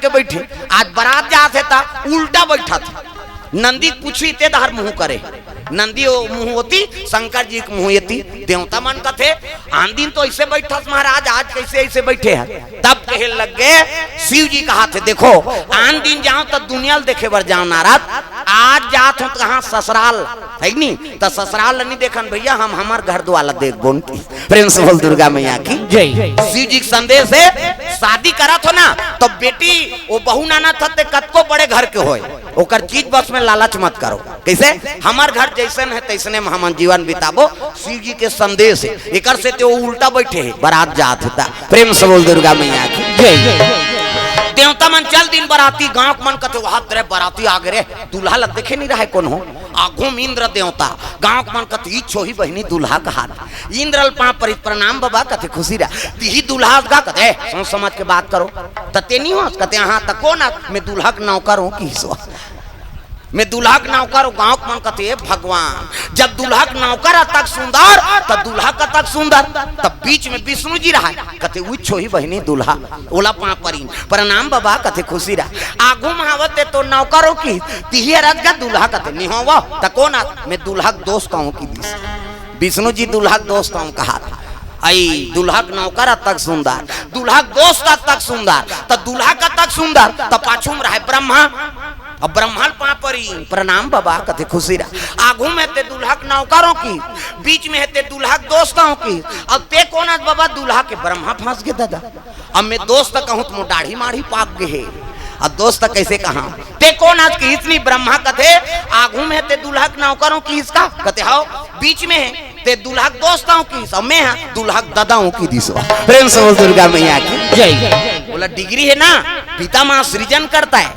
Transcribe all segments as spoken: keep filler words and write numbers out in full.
करके बैठे। आज बरात जात हे त उल्टा बैठत हे। नंदी पूछी ते डहर मुंह करे, नंदी ओ मुंह ओती, शंकर जी के मुंह एती। देवता मन कथे, "आन दिन तो ऐसे बैठस महाराज, आज कैसे ऐसे बैठे हैं?" तब कहे लग गए, शिव जी कहाथे, "देखो, आन दिन जाओ त दुनिया ल देखे बर जाओ नारद, आज जात हो त कहाँ ससुराल, है कि नहीं? त ससुराल ल नहीं देखन भैया, हम हमर घर दुआर ल देखबो।" प्रेम से बोल दुर्गा मैया की। जय। शिव जी के संदेश हे, शादी करत हो ना, तो बेटी वो बहू नानत हे ते कतको बड़े घर के होय, ओकर चीज बस में लालच मत करो। कैसे? हमर घर जैसन हे तैसने में हमन जीवन बिताबो। शिव जी के संदेश हे, एकर से ते वो उल्टा बैठे हे, बरात जात हे त। प्रेम से बोल दुर्गा मैया की। जय। देवता मन चल दिन बराती, गांव के मन कथे, "वाह रे बराती आ गे रे, दूल्हा ल देखे नहीं रहे कोनो।" आघू में इंद्र देवता, गांव के मन कथे, "ई छोही बहिनी दूल्हा कहात।" इंद्र ल पांव परी, "प्रणाम बबा," कथे, "खुशी रह।" "तिही दूल्हा हस गा?" कथे, "ए, सोच समझ के बात करो।" "त ते नहीं होस?" कथे, "हाँ।" "त कोन हस?" "मैं दूल्हा के नौकर हों," किहिस। "मैं दूल्हा के नौकर हों।" गांव के मन कथे, "ए भगवान, जब दूल्हा के नौकर अतक सुंदर, त दूल्हा कतक सुंदर?" तब बीच में विष्णु जी रहा, कथे, "उही छोही बहिनी दूल्हा।" ओला पांव परी, "प्रणाम बबा," कथे, "खुशी रह।" आघू में आवत ते तो नौकर हों किहिस, "तिही हरस गा दूल्हा?" कथे, "नहीं हों वो।" "त कोन हस?" "मैं दूल्हा के दोस्त हों," किहिस। विष्णु जी दूल्हा के दोस्त हों कहाथे। अई दूल्हा के नौकर अतक सुंदर, दूल्हा के दोस्त अतक सुंदर, त दूल्हा कतक सुंदर? त पाछू में रहे ब्रह्मा। अब ब्रह्मा ल पांव परी, "प्रणाम बबा," कथे, "खुशी रह।" आघू में हे ते दूल्हा के नौकर हों किहिस, बीच में हे ते दूल्हा के दोस्त हों किहिस, अब ते कोन हस बबा दूल्हा के? ब्रह्मा फंस गे दादा। अब मैं दोस्त कहूं त मोर दाढ़ी माढ़ी पाक गे हे, अब दोस्त कैसे कहां? "ते कोन हस?" किहिस नहीं, ब्रह्मा कथे, "आघू में हे ते दूल्हा के नौकर हों किहिस का?" कथे, "हव।" "बीच में हे ते दूल्हा के दोस्त हों किहिस, अउ मैं हा दूल्हा के ददा हों," किहिस। प्रेम से बोल दुर्गा मैया की। जय। ओला डिग्री हे ना, पितामह सृजन करता हे,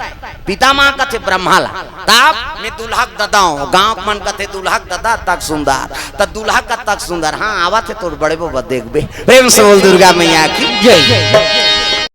पितामह कथे ब्रह्मा ला। तब मैं दूल्हा के ददा हों, गांव के मन कथे, "दूल्हा के ददा अतक सुंदर, त दूल्हा कतक सुंदर?" "हाँ, आवत हे तोर बड़े बबा, देखबे।" प्रेम से बोल दुर्गा मैया की। जय।